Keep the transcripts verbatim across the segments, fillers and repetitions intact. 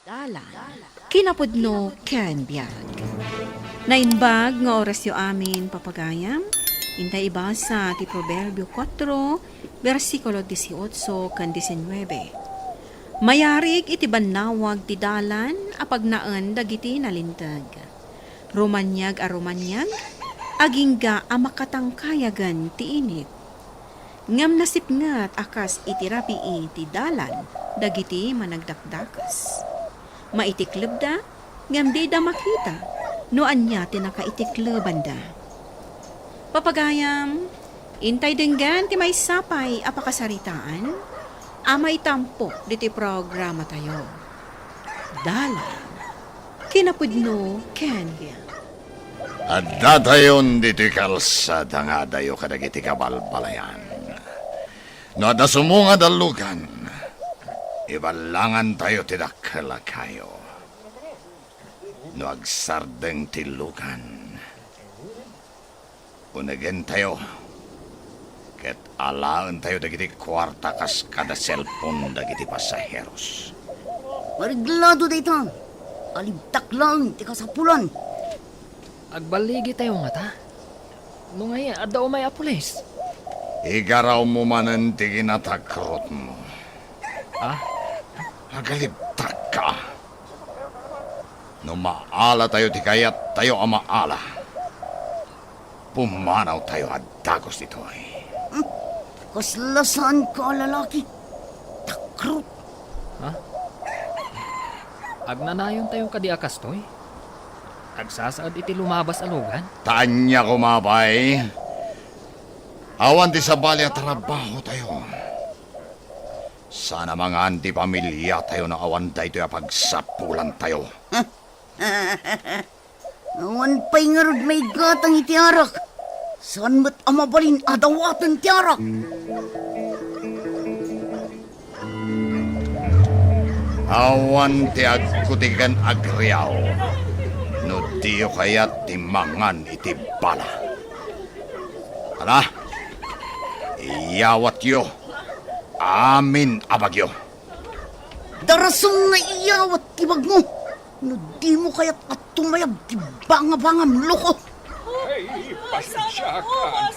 Dalan, kinapudno ken biag. Naimbag nga orasyo amin, papagayam. Intay ibasa ti Proverbio kuatro, bersikulo dieciocho ken diecinueve. Mayarig iti bannawag ti dalan a pagnaen dagiti nalinteg. Rumaniag a rumaniag, agingga a makatangkayagen ti init. Ngem nasipnget a kas iti rabii ti dalan dagiti managdakdakes. Maitiklebda, ngem dida makita no ania ti nakaitiklebanda. Papagayam, intay denggen ti maysa pay a pakasaritaan a maitampo ditoy programatayo. Dalan, kinapudno ken biag. Addatayon ditoy kalsada nga adayo kadagiti kabalbalayan. No adda sumungad a lugan, iballangantayo ti dakkel a kayo. No agsardeng ti lugan, unegentayo ket alaentayo dagiti kuarta kas kada selpon dagiti pasaheros. Mareglado dayta. Alibtak laeng ti kasapulan. Agballigitayo ngata? No ngay, adda umay a pulis. Igarawmo manen ti kinatakrotmo. Ah? Agalibtakka. No maalatayo ti kayattayo a maala, pumanawtayo a dagus ditoy. Hmm? Kasla saanka a lalaki. Takrot. Ha? Agnanayontayo kadi a kastoy? Agsasaad iti lumabas a lugan? Ta ania koma, bay? Awan ti sabali a trabahotayo. Saan a mangan ti pamiliatayo no awan daytoy a pagsapulantayo. Awan pay ngarud maigatang iti arak. Saan met a mabalin a dawaten ti arak. Awan ti agkutigan agriaw no diyo kayat ti mangan iti bala. Ala, iyawatyo amin a bagyo. Darasem nga iyawat ti bagmo no dimo kayat a tumayab ti bangabangam, loko. Ay, pasensiakan.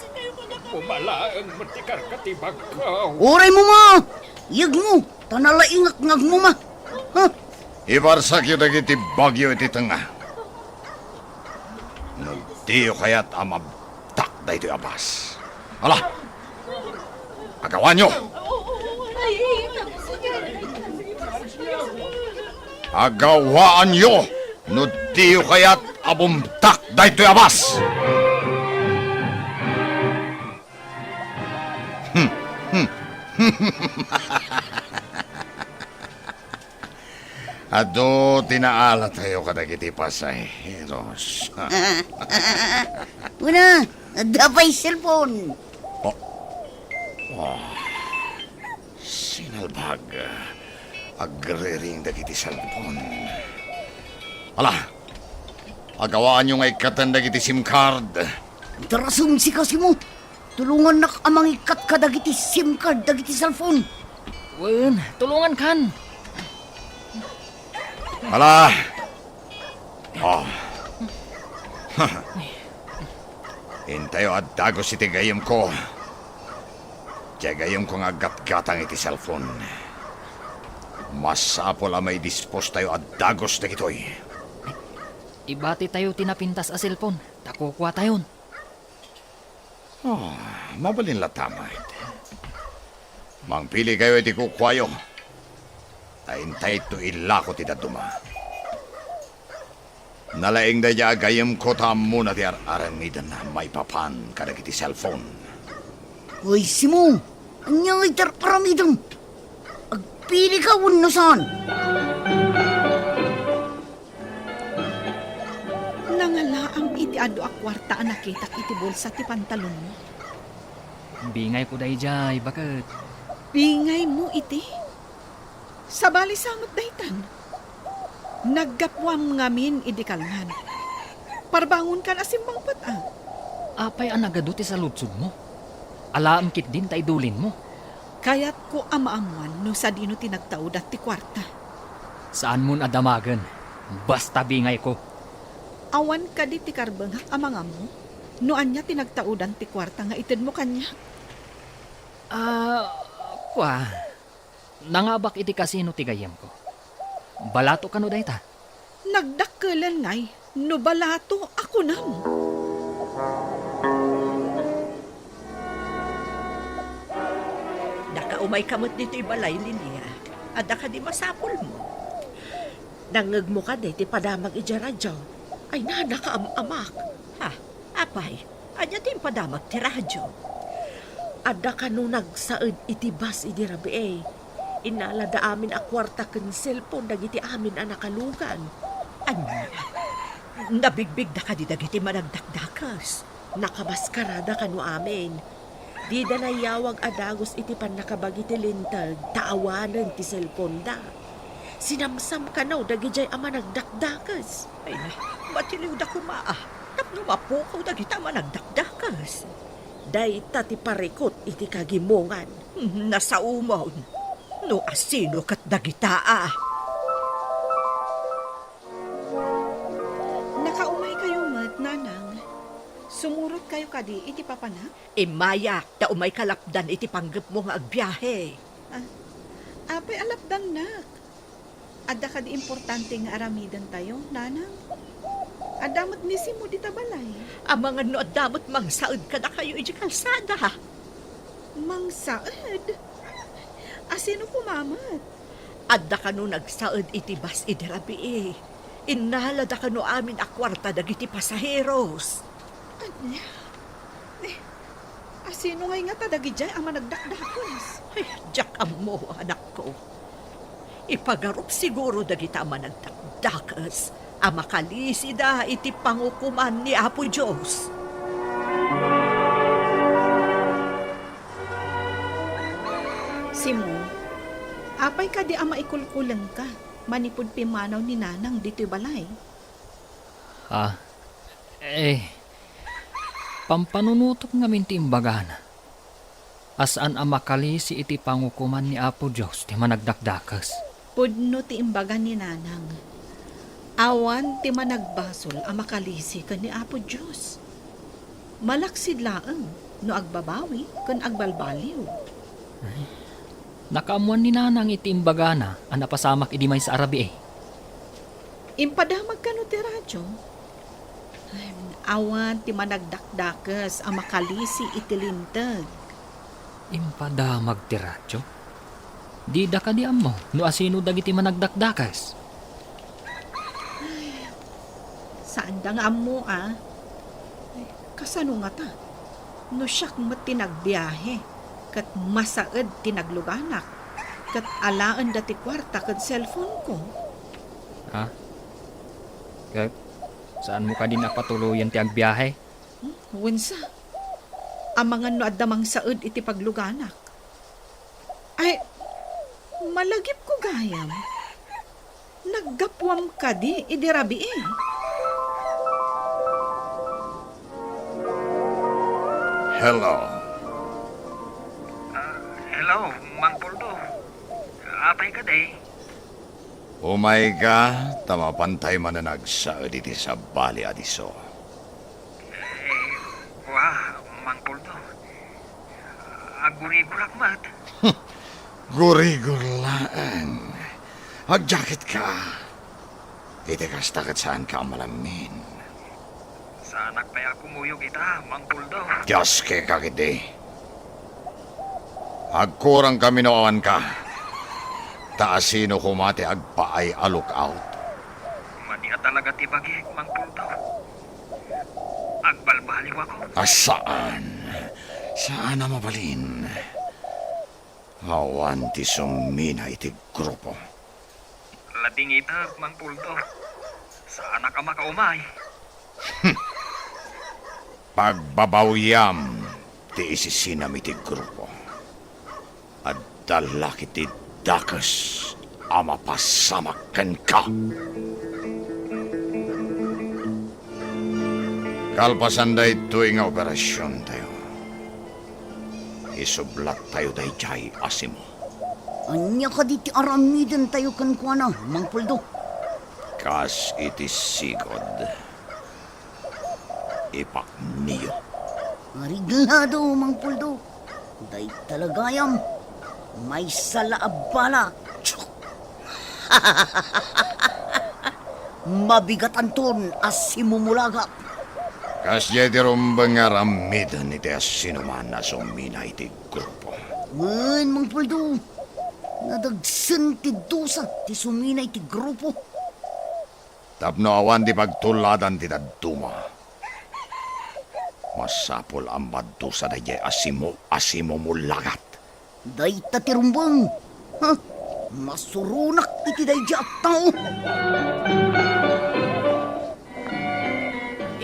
Pumalaeng met ti karka ti bagko. Uray mo ma! Yegmo, ta nalaingak nga agmuma. Ha? Ibarsakyo dagiti bagyo iti tengnga. No diyo kayat a mabtak daytoy a bas. Ala! Agawaanyo! Agawaanyo no diyo kayat a bumtak daytoy a bas! Adu ti naalatayo kadagiti pasaheros. Una, adda pay cellphone. Oh. Oh. Sinalbag. Agriring dagiti cellphone. Ala, agawaanyo nga ikkaten dagiti SIM card. Darasem, sika, Simo. Tulongannak a mangikkat kadagiti SIM card dagiti cellphone. Wen, tulongankan. Ala. Oh. Intayo a dagus iti gayyemko. Diay gayyemko nga aggatgatang iti cellphone. Masapul a maidispostayo a dagus dagitoy. Ibatitayo ti napintas a cellphone, ta kukuatayon. Oh, mabalin latta met. Mangpilikayo iti kukuayo. Ta intayto ilako ti dadduma. Nalaing daydiay a gayyemko ta ammona ti ar-aramidenna maipapan kadagiti cellphone. Uy, Simo, ania ngay ti ar-aramidem? Agpilika wenno saan? Nangalaam iti adu a kuarta a nakitak iti bulsa ti pantalonmo. Bingayko daydiay, baket. Bingaymo iti? Sabali sa met daytan. Naggapuam ngamin idi kalngan. Parbangonkan a simmangpet a. Apay a nagadu ti saludsodmo? Alaem ketdin ta idulinmo. Kayatko a maammuan no sadino ti nagtaudat ti kuarta. Saanmon a damagen. Basta bingayko. Awan kadi ti karbengak a mangammo? No ania ti nagtaudan ti kuarta nga itedmo kaniak? Ah, kua, nangabak iti kasino ti gayyemko. Balato kano dayta? Nagdakkelen ngay no balato a kunam. Nakaumayka met ditoy balay, Lilia. Adda kadi masapulmo? Nangngegmo kadi ti padamag idiay radio? Ay, nakaam-amak. Ha? Apay, ania ti impadamag ti radio? Adda kano nagsaed iti bus idi rabii. Innalada amin a kuarta ken cellphone dagiti amin a nakalugan. Ania? Nabigbigda kadi dagiti managdakdakes? Nakamaskarada kano amin. Dida nayawag a dagus iti pannakabagi ti linteg ta awanen ti cellphoneda. Sinamsam kano dagidiay a managdakdakes. Ay na, matiliwda koma a tapno mapukaw dagita a managdakdakes. Dayta ti parikut iti kagimongan. Hmm, nasaomon. No asino ket dagita a? Nakaumaykayo met, Nanang. Sumurotkayo kadi iti papanak? Immayak, ta umayka lapdan iti panggepmo nga agbiahe. Ah, apay a lapdannak? Adda kadi importante nga aramidentayo, Nanang? Adda met ni Simo dita balay. Amangan no adda met mangsaed kadakayo iti kalsada. Mangsaed? Asino koma met? Adda kano nagsaed iti bus idi rabii. Innalada kano amin a kuarta dagiti pasaheros. Ania? Eh, asino ngay ngata dagidiay a managdakdakes? Ay, diak ammo, anakko. Ipagarup siguro dagita a managdakdakes a makalisida iti pangukoman ni Apo Dios. Simo, apay kadi a maikulkulengka manipud pimmanaw ni Nanang ditoy balay? Ah, eh, pampanunutok ngamin ti imbagana a saan a makalisi iti pangukoman ni Apo Dios ti managdakdakes. Pudno ti imbaga ni Nanang. Awan ti managbasol a makalisi ken ni Apo Dios. Malaksid laeng no agbabawi ken agbalbaliw. Nakaammoan ni Nanang iti imbagana a napasamak idi maysa a rabii. Impadamag kano ti radio? Ay, awan ti managdakdakes a makalisi iti linteg. Impadamag ti radio? Dida kadi ammo no asino dagiti managdakdakes? Ay, saanda nga ammo, a. Ay, kasano ngata? No siak met ti nagbiahe, ket masaed ti nagluganak, ket alaenda ti kuarta ken cellphone-ko. Ha? Ket saanmo kadi a patuloyen ti agbiahe? Hmm, wensa, amangan no adda mangsaed iti pagluganak. Ay, malagipko gayam. Naggapuam kadi idi rabii? Hello. Ah, hello, Mang Poldo. Apay kadi? Umayka, ta mapantay manen agsaed iti sabali a disso. Eh, wa, Mang Poldo. Aggurigurak met. Gurigor laeng. Agjaketka. Iti kasta ket saanka a malammin. Saanak pay a kumuyog ita, Mang Poldo. Dios, keka ketdi. Agkurangkami no awanka. Ta asino koma ti agpaay a lookout? Madi a talaga ti bagik, Mang Poldo. Agbalbaliwko. A, saan. Saan a mabalin. Awan ti summina iti grupo. Ladingitek, Mang Poldo. Saanak a makaumay. Pagbabawiam ti isisinam iti grupo. Adda la ketdi dakes a mapasamak kenka. Kalpasan daytoy nga operasiontayo, isublattayo daydiay a Simo. Ania kadi ti aramidentayo kenkuana, Mang Puldo? Kas iti sigud, ipakniyo. Areglado, Mang Puldo. Dayta la gayam, maysa la a bala. Mabigatanton a simumulagat. Kasdiay ti rumbeng nga aramiden iti asinoman a sumina iti grupo. Wen, Mang Puldo, nadagsen ti dusa ti sumina iti grupo. Tapno awan ti pagtuladan ti dadduma, masapul a madusa daydiay a simo-, a simumulagat. Dayta ti rumbeng. Ha? Masuronak iti daydiay a tao.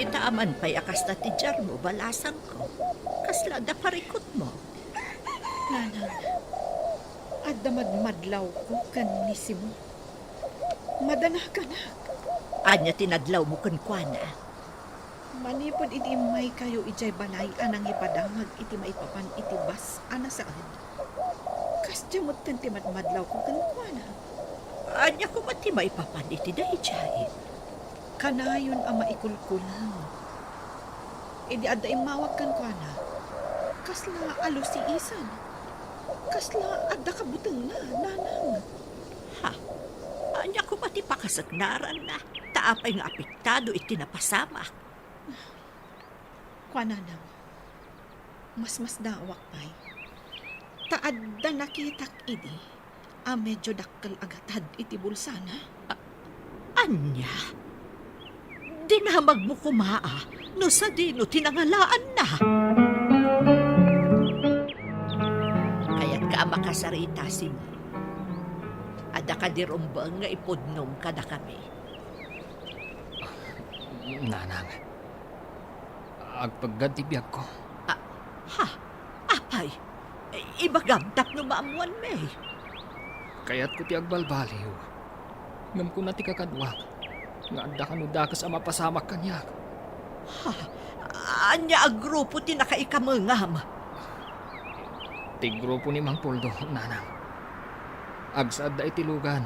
Ita aman pay a kasta ti diarmo, balasangko. Kasla adda parikutmo? Nanang, adda madmadlawko ken ni Simon. Madanaganak. Ania ti nadlawmo kenkuana? Manipud idi immaykayo idiay balay a nangipadamag iti maipapan iti bus a nasaed, kasdiay metten ti madmadlawko kenkuana. Ania koma ti maipapan iti daydiay? Kanayon a maikulkuleng. Idi adda immawag kenkuana, kasla alusiisan. Kasla adda kabutengna, nanang. Ha? Ania koma ti pakasaknaranna? Ta apay nga apektado iti napasamak? Kuananang, masmasdawak pay. Ta adda nakitak idi a medio dakkel a gatad iti bulsana. A-, ania? Dinamagmo koma a no sadino ti nangalaanna? Kayatka a makasarita, Simon. Adda kadi rumbeng nga ipudnom kadakami? Nanang, agpeggad ti biagko. Ah, ha? Apay? Ibagam tapno maammuanmi. Kayatko ti agbalbaliw. Ngem kuna ti kakaduak nga adda kano dakes a mapasamak kaniak. Ha? Ania a grupo ti nakaikamengam? Ti grupo ni Mang Puldo, nanang. Agsaedda iti lugan,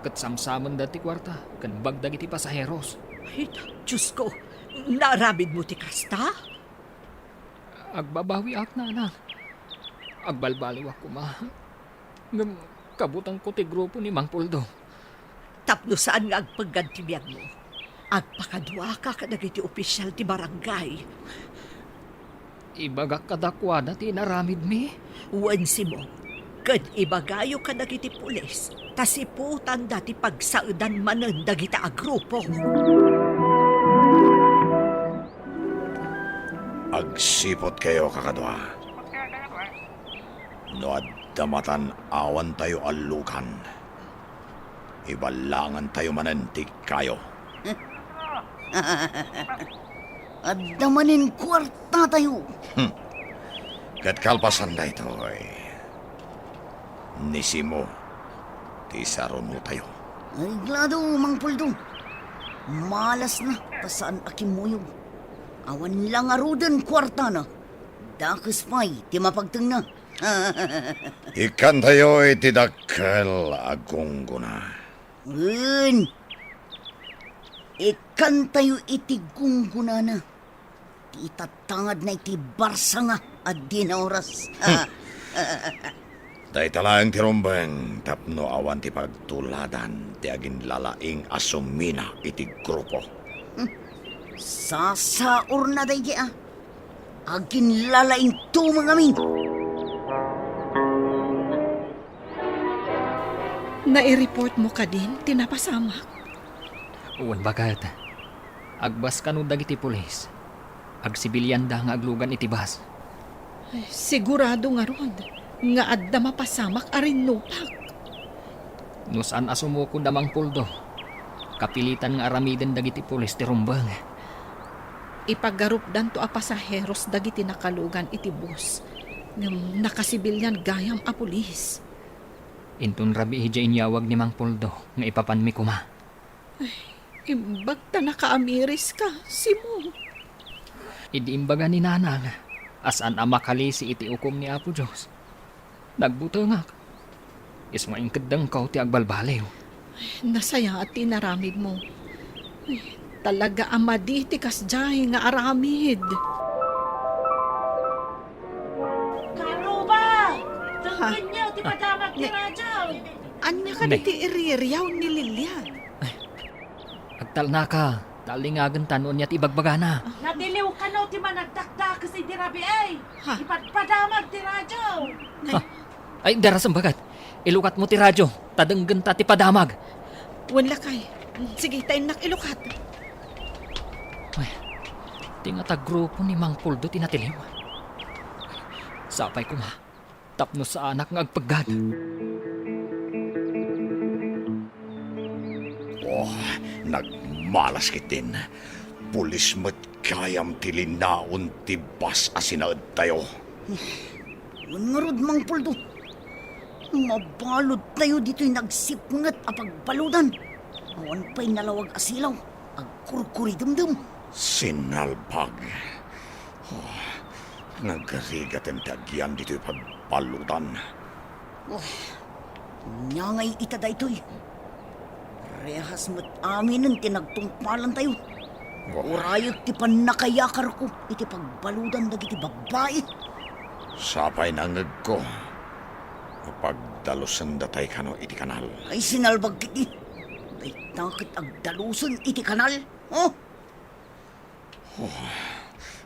ket samsamenda ti kuarta ken bag dagiti pasaheros. Ay, Diosko, naaramidmo ti kasta? Agbabawiak, nanang. Agbalbaliwak koma. Ngem kabutengko ti grupo ni Mang Puldo. Tapno saan nga agpeggad ti biagmo, agpakaduaka kadagiti opisial ti barangay. Ibagak kadakuada ti inaramidmi? Wen, Simon, ket ibagayo kadagiti pulis ta siputanda ti pagsaedan manen dagita a grupo. Agsiputkayo, kakadua. No adda matan-awantayo a lugan, iballangantayo manen ti kayo. Adda manen kuartatayo. Hmm. Ket kalpasan daytoy, ni Simo ti sarunotayo. Areglado, Mang Puldo. Malasna ta saan a kimmuyog. Awan la ngaruden kuartana. Dakes pay ti mapagtengna. Ikkantayo iti dakkel a gunggona. Wen, ikkantayo iti gunggonana ti itattangadna iti barsanga a dinaoras. Dayta laeng ti rumbeng tapno awan ti pagtuladan ti aginlalaing a sumina iti grupo. Sasaurna daydi a. Aginlalaing tumeng amin. Nai-report mo kadin ti napasamak? Wen, baket. Agbas kano dagiti pulis. Agsibilianda nga aglugan iti bus. Ay, sigurado ngarud nga adda mapasamak a rinnupak. No saan a sumukod a Mang Puldo, kapilitan nga aramiden dagiti pulis ti rumbeng. Ipagarupdanto a pasaheros dagiti nakalugan iti bus, ngem nakasibilian gayam a pulis. Inton rabii idiay inyawag ni Mang Puldo nga ipapanmi koma. Ay, imbag ta nakaamiriska, Simo. Idi imbaga ni Nanang a saan a makalisi iti ukom ni Apo Dios, nagbutengak. Isu nga inkeddengko ti agbalbaliw. Nasayaat ti inaramidmo. Ay, talaga a madi ti kasdiay nga aramid. Karuba! Ha? Denggenyo ti padamag ti radyo! Ania kadi ti iririaw ni Lilia? Agtalnaka, ta allingagenta no ania ti ibagbagana. Natiliw kano ti managdakdakes idi rabii. Ha? Ipadpadamag ti radyo. Nay. Ha? Ay, darasem baket. Ilukatmo ti radyo, ta denggenta ti padamag. Wen lakay. Sige, ta innak ilukat. Ay, ti ngata grupo ni Mang Puldo ti natiliw. Sapay koma, tapno saanak nga agpeggad. Oh, nagmalas ketdin. Pulis met gayam ti linaon ti bus a sinaedtayo. Wen ngarud, Mang Puldo, mabaludtayo ditoy nagsipnget a pagbaludan. Awan pay nalawag a silaw, agkurkuridemdem. Sinalbag. Oh, nagrigaten ti agyan ditoy pagbaludan. Oh, ania ngay ita daytoy? Parehas met aminen ti nagtungpalantayo. Oh. Urayek ti pannakayakarko iti pagbaludan dagiti babbai. Sapay nangngegko a pagdalusendatay kano iti kanal. Ay, sinalbag ketdi. Dayta ket agdalusen iti kanal? Oh! Oh,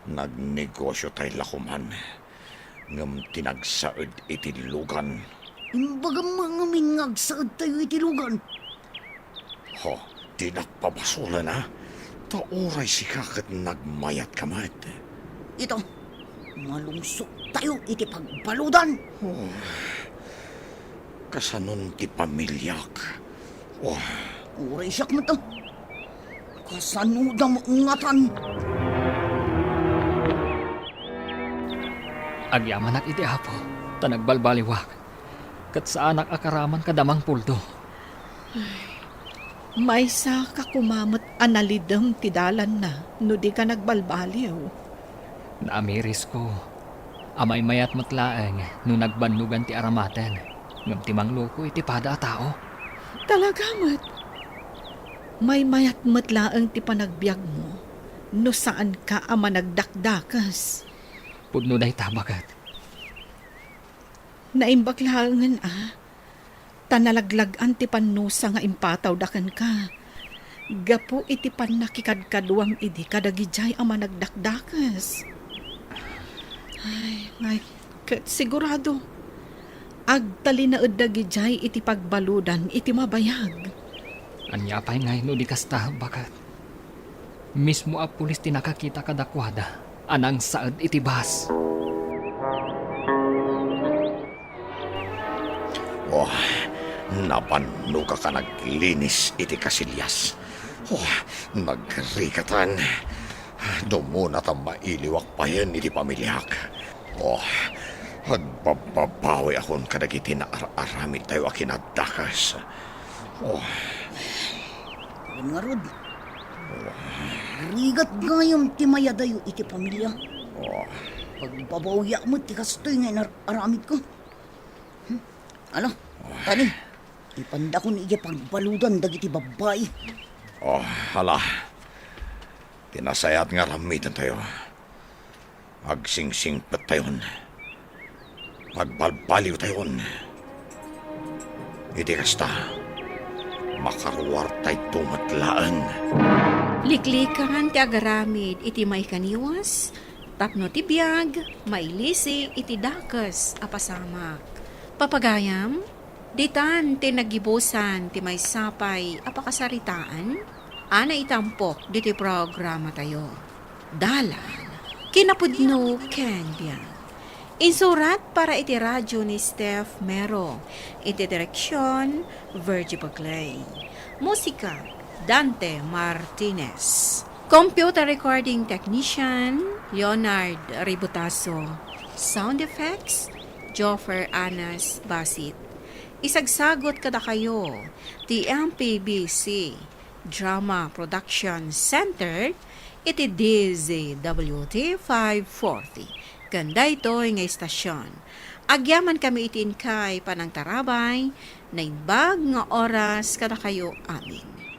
nagnegosiotayo la koman, ngem ti nagsaed iti lugan. Imbagam ngamin nga agsaedtayo iti lugan. Ho, dinak pabasolen, a? Ta uray sika ket nagmayatka met. Ita, malungsoktayo iti pagbaludan. Oh, kasanon ti pamiliak? Oh. Uray siak met, a. Kasanoda met ngatan? Agyamanak iti Apo, ta nagbalbaliwak, ket saanak a karaman kada Mang Puldo. Ay, maysaka koma met a nalidem ti dalanna no di ka nagbalbaliw. Naamirisko a maymayat met laeng no nagbannogan ti aramaten, ngem ti mangluko iti pada a tao. Talaga met. Maymayat met laeng ti panagbiagmo no saanka a managdakdakes. Pudno dayta, baket. Naimbag laengen a, ta nalaglag-an ti pannusa nga impatawda kenka gapu iti pannakikadkaduam idi kadagidiay a managdakdakes. Ay, ngay, ket sigurado, agtalinaed dagidiay iti pagbaludan iti mabayag. Ania pay ngay no di kasta, baket? Mismo a pulis ti nakakita kadakuada a nangsaed iti bus. Oh, nabannogak a naglinis iti kasilias. Oh, nagrigatan. Dumuna ta mailiwak payen iti pamiliak. Oh, agbabbabawiakon kadagiti naar-aramidtayo a kinadakes. Oh. Wen ngarud, rigat gayam ti mayadayo iti pamilia. Oh. Pagbabawiak met ti kastoy nga inar-aramidko. Hmm? Ala, tani, ipandakon idiay pagbaludan dagiti babbai. Oh, ala. Ti nasayaat nga aramidentayo. Agsingsingpettayon. Agbalbaliwtayon. Iti kasta, makaruartayto met laeng. Liklikan ti agaramid iti maikaniwas, tapno ti biag mailisi iti dakes a pasamak. Papagayam, ditan ti nagibusan ti maysa pay a pakasaritaan a naitampok ditoy programatayo. Dalan, kinapudno ken biag. Insurat para iti radio ni Steph Mero, iti direksion, Virgie Bugley. Musika, Dante Martinez. Computer recording technician, Leonard Ributaso. Sound effects, Joffer Anas Basit. Isagsagot kadakayo ti M P B C Drama Production Center iti D Z W T five forty. Ken daytoy nga istasyon, Agyamankami iti inkay panangtarabay, naimbag nga oras kadakayo amin.